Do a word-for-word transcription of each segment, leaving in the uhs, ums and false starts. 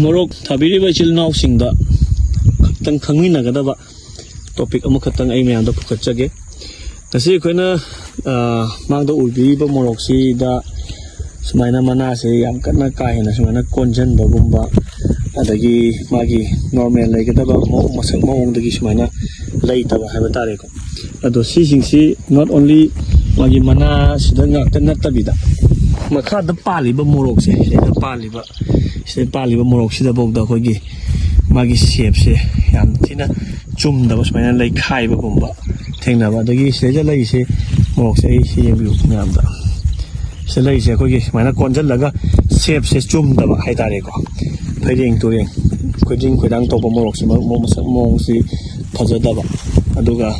ꯃꯣꯔꯣꯛ ꯊꯥꯕꯤꯔꯤꯕ ꯏꯆꯤꯜ ꯏꯅꯥꯎꯁꯤꯡꯗ ꯈꯛꯇꯪ ꯈꯪꯃꯤꯟꯅꯒꯗꯕ ꯇꯣꯄꯤꯛ ꯑꯃꯈꯛꯇꯪ ꯑꯩ ꯃꯌꯥꯝꯗ ꯄꯨꯈꯠꯆꯒꯦ꯫ ꯉꯁꯤ ꯑꯩꯈꯣꯏꯅ, ꯑ, ꯃꯥꯡꯗ ꯎꯕꯤꯔꯤꯕ ꯃꯣꯔꯣꯛꯁꯤꯗ ꯁꯨꯃꯥꯏꯅ ꯃꯅꯥꯁꯦ ꯌꯥꯝ ꯀꯟꯅ ꯀꯥ ꯍꯦꯟꯅ ꯁꯨꯃꯥꯏꯅ ꯀꯣꯟꯁꯤꯟꯕꯒꯨꯝꯕ, ꯑꯗꯒꯤ ꯃꯥꯒꯤ ꯅꯣꯔꯃꯦꯜ ꯂꯩꯒꯗꯕ ꯃꯑꯣꯡ, ꯃꯁꯛ ꯃꯑꯣꯡꯗꯒꯤ ꯁꯨꯃꯥꯏꯅ ꯂꯩꯇꯕ ꯍꯥꯏꯕ ꯇꯥꯔꯦꯀꯣ꯫ ꯑꯗꯣ ꯁꯤꯁꯤꯡꯁꯤ not only ꯃꯥꯒꯤ ꯃꯅꯥꯁꯤꯗ ꯉꯥꯛꯇ ꯅꯠꯇꯕꯤꯗ, ꯃꯈꯥꯗ ꯄꯥꯜꯂꯤꯕ ꯃꯣꯔꯣꯛꯁꯦ, ꯁꯤꯗ ꯄꯥꯜꯂꯤꯕ, ꯁꯤꯗ ꯄꯥꯜꯂꯤꯕ ꯃꯣꯔꯣꯛꯁꯤꯗꯐꯥꯎꯗ ꯑꯩꯈꯣꯏꯒꯤ ꯃꯥꯒꯤ ꯁꯦꯞꯁꯦ ꯌꯥꯝ ꯊꯤꯅ ꯆꯨꯝꯗꯕ, ꯁꯨꯃꯥꯏꯅ ꯂꯩꯈꯥꯏꯕꯒꯨꯝꯕ ꯊꯦꯡꯅꯕ꯫ ꯑꯗꯒꯤ ꯁꯤꯗꯩꯗ ꯂꯩꯔꯤꯁꯦ, ꯃꯣꯔꯣꯛꯁꯦ ꯑꯩ ꯁꯤ ꯌꯦꯡꯕꯤꯌꯨ ꯃꯌꯥꯝꯗ, ꯁꯤꯗ ꯂꯩꯔꯤꯁꯦ ꯑꯩꯈꯣꯏꯒꯤ ꯁꯨꯃꯥꯏꯅ ꯀꯣꯟꯁꯤꯜꯂꯒ ꯁꯦꯞꯁꯦ ꯆꯨꯝꯗꯕ ꯍꯥꯏꯇꯥꯔꯦꯀꯣ꯫ ꯐꯩꯔꯦꯡ ꯇꯨꯔꯦꯡ, ꯈꯣꯏꯗꯤꯡ ꯈꯣꯏꯗꯥꯡ ꯇꯧꯕ ꯃꯣꯔꯣꯛꯁꯤ, ꯃ-, ꯃ-, ꯃꯁꯛ ꯃꯑꯣꯡꯁꯤ ꯐꯖꯗꯕ, ꯑꯗꯨꯒ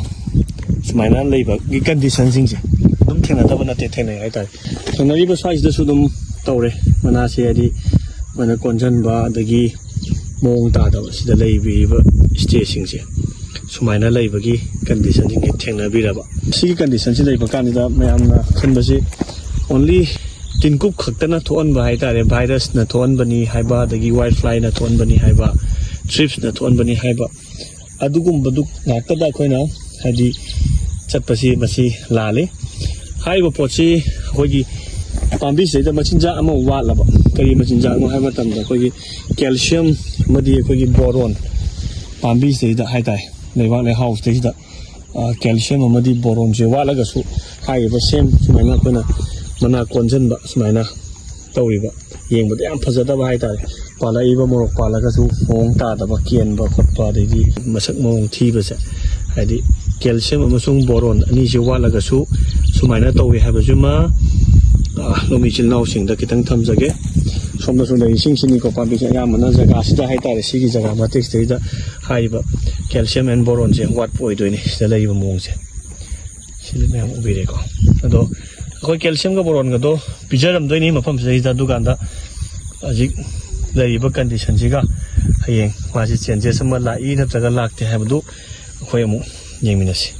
ꯁꯨꯃꯥꯏꯅ ꯂꯩꯕꯒꯤ ꯀꯟꯗꯤꯁꯟꯁꯤꯡꯁꯦ ꯑꯗꯨꯝ ꯊꯦꯡꯅꯗꯕ ꯅꯠꯇꯦ, ꯊꯦꯡꯅꯩ ꯍꯥꯏꯇꯥꯔꯦ꯫ ꯊꯦꯡꯅꯔꯤꯕ ꯁ꯭ꯋꯥꯏꯁꯤꯗꯁꯨ ꯑꯗꯨꯝ ꯇꯧꯔꯦ꯫ ꯃꯅꯥꯁꯦ ꯍꯥꯏꯗꯤ ꯃꯣꯏꯅ ꯀꯣꯟꯁꯤꯟꯕ, ꯑꯗꯒꯤ ꯃꯑꯣꯡ ꯇꯥꯗꯕ, ꯁꯤꯗ ꯂꯩꯕꯤꯔꯤꯕ ꯏꯁꯇꯦꯖꯁꯤꯡꯁꯦ ꯁꯨꯃꯥꯏꯅ ꯂꯩꯕꯒꯤ ꯀꯟꯗꯤꯁꯟꯁꯤꯡꯁꯦ ꯊꯦꯡꯅꯕꯤꯔꯕ꯫ ꯁꯤꯒꯤ ꯀꯟꯗꯤꯁꯟꯁꯤ ꯂꯩꯕ ꯀꯥꯟꯁꯤꯗ ꯃꯌꯥꯝꯅ ꯈꯟꯕꯁꯤ only ꯇꯤꯟꯀꯨꯞ ꯈꯛꯇꯅ ꯊꯣꯛꯍꯟꯕ ꯍꯥꯏꯇꯥꯔꯦ, ꯚꯥꯏꯔꯁꯅ ꯊꯣꯛꯍꯟꯕꯅꯤ ꯍꯥꯏꯕ, ꯑꯗꯒꯤ ꯋꯥꯏꯜ ꯐ꯭ꯂꯥꯏꯅ ꯊꯣꯛꯍꯟꯕꯅꯤ ꯍꯥꯏꯕ, ꯊ꯭ꯔꯤꯞꯁꯅ ꯊꯣꯛꯍꯟꯕꯅꯤ ꯍꯥꯏꯕ, ꯑꯗꯨꯒꯨꯝꯕꯗꯨ ꯉꯥꯛꯇꯗ ꯑꯩꯈꯣꯏꯅ ꯍꯥꯏꯗꯤ ꯆꯠꯄꯁꯤ ꯃꯁꯤ ꯂꯥꯜꯂꯤ꯫ ꯍꯥꯏꯔꯤꯕ ꯄꯣꯠꯁꯤ ꯑꯩꯈꯣꯏꯒꯤ ꯄꯥꯝꯕꯤꯁꯤꯗꯩꯗ ꯃꯆꯤꯟꯖꯥꯛ ꯑꯃ ꯋꯥꯠꯂꯕ, ꯀꯔꯤ ꯃꯆꯤꯟꯖꯥꯛꯅꯣ ꯍꯥꯏꯕ ꯃꯇꯝꯗ ꯑꯩꯈꯣꯏꯒꯤ ꯀꯦꯜꯁꯤꯌꯝ ꯑꯃꯗꯤ ꯑꯩꯈꯣꯏꯒꯤ ꯕꯣꯔꯣꯟ ꯄꯥꯝꯕꯤꯁꯤꯗꯩꯗ ꯍꯥꯏꯇꯥꯔꯦ, ꯂꯩꯕꯥꯛ ꯂꯩꯍꯥꯎꯁꯤꯗꯩꯁꯤꯗ, ꯑ, ꯀꯦꯜꯁꯤꯌꯝ ꯑꯃꯗꯤ ꯕꯣꯔꯣꯟꯁꯦ ꯋꯥꯠꯂꯒꯁꯨ ꯍꯥꯏꯔꯤꯕ ꯁꯦꯝ ꯁꯨꯃꯥꯏꯅ ꯑꯩꯈꯣꯏꯅ ꯃꯅꯥ ꯀꯣꯟꯁꯤꯟꯕ ꯁꯨꯃꯥꯏꯅ ꯇꯧꯔꯤꯕ, ꯌꯦꯡꯕꯗ ꯌꯥꯝ ꯐꯖꯗꯕ ꯍꯥꯏꯇꯥꯔꯦ꯫ ꯄꯥꯜꯂꯛꯏꯕ ꯃꯣꯔꯣꯛ ꯄꯥꯜꯂꯒꯁꯨ ꯃꯑꯣꯡ ꯇꯥꯗꯕ, ꯀꯦꯟꯕ ꯈꯣꯠꯄ, ꯑꯗꯩꯗꯤ ꯃꯁꯛ ꯃꯑꯣꯡ ꯊꯤꯕꯁꯦ, ꯍꯥꯏꯗꯤ ꯀꯦꯜꯁꯤꯌꯝ ꯑꯃꯁꯨꯡ ꯕꯣꯔꯣꯟ ꯑꯅꯤꯁꯦ ꯋꯥꯠꯂꯒꯁꯨ ꯁꯨꯃꯥꯏꯅ ꯇꯧꯏ ꯍꯥꯏꯕꯁꯤꯃ, ꯑ, ꯂꯧꯃꯤ ꯏꯆꯤꯜ ꯏꯅꯥꯎꯁꯤꯡꯗ ꯈꯤꯇꯪ ꯊꯝꯖꯒꯦ꯫ ꯁꯣꯝꯗꯁꯨ ꯂꯩꯔꯤꯁꯤꯡꯁꯤꯅꯤꯀꯣ, ꯄꯥꯝꯕꯤꯁꯦ ꯑꯌꯥꯝꯕꯅ ꯖꯒꯥꯁꯤꯗ ꯍꯥꯏꯇꯥꯔꯦ, ꯁꯤꯒꯤ ꯖꯒꯥ ꯃꯇꯦꯛꯁꯤꯗꯩꯗ ꯍꯥꯏꯔꯤꯕ ꯀꯦꯜꯁꯤꯌꯝ ꯑꯦꯟ ꯕꯣꯔꯣꯟꯁꯦ ꯋꯥꯠꯄ ꯑꯣꯏꯗꯣꯏꯅꯤ ꯁꯤꯗ ꯂꯩꯔꯤꯕ ꯃꯑꯣꯡꯁꯦ꯫ ꯁꯤꯗ ꯃꯌꯥꯝ ꯎꯕꯤꯔꯦꯀꯣ꯫ ꯑꯗꯣ ꯑꯩꯈꯣꯏ ꯀꯦꯜꯁꯤꯌꯝꯒ ꯕꯣꯔꯣꯟꯒꯗꯣ ꯄꯤꯖꯔꯝꯗꯣꯏꯅꯤ ꯃꯐꯝꯁꯤꯗꯩꯗ꯫ ꯑꯗꯨꯀꯥꯟꯗ ꯍꯧꯖꯤꯛ ꯂꯩꯔꯤꯕ ꯀꯟꯗꯤꯁꯟꯁꯤꯒ ꯍꯌꯦꯡ ꯃꯥꯁꯤ ꯆꯦꯟꯖꯦꯁ ꯑꯃ ꯂꯥꯛꯏ ꯅꯠꯇ꯭ꯔꯒ ꯂꯥꯛꯇꯦ ꯍꯥꯏꯕꯗꯨ ꯑꯩꯈꯣꯏ ꯑꯃꯨꯛ ꯌꯦꯡꯃꯤꯟꯅꯁꯤ꯫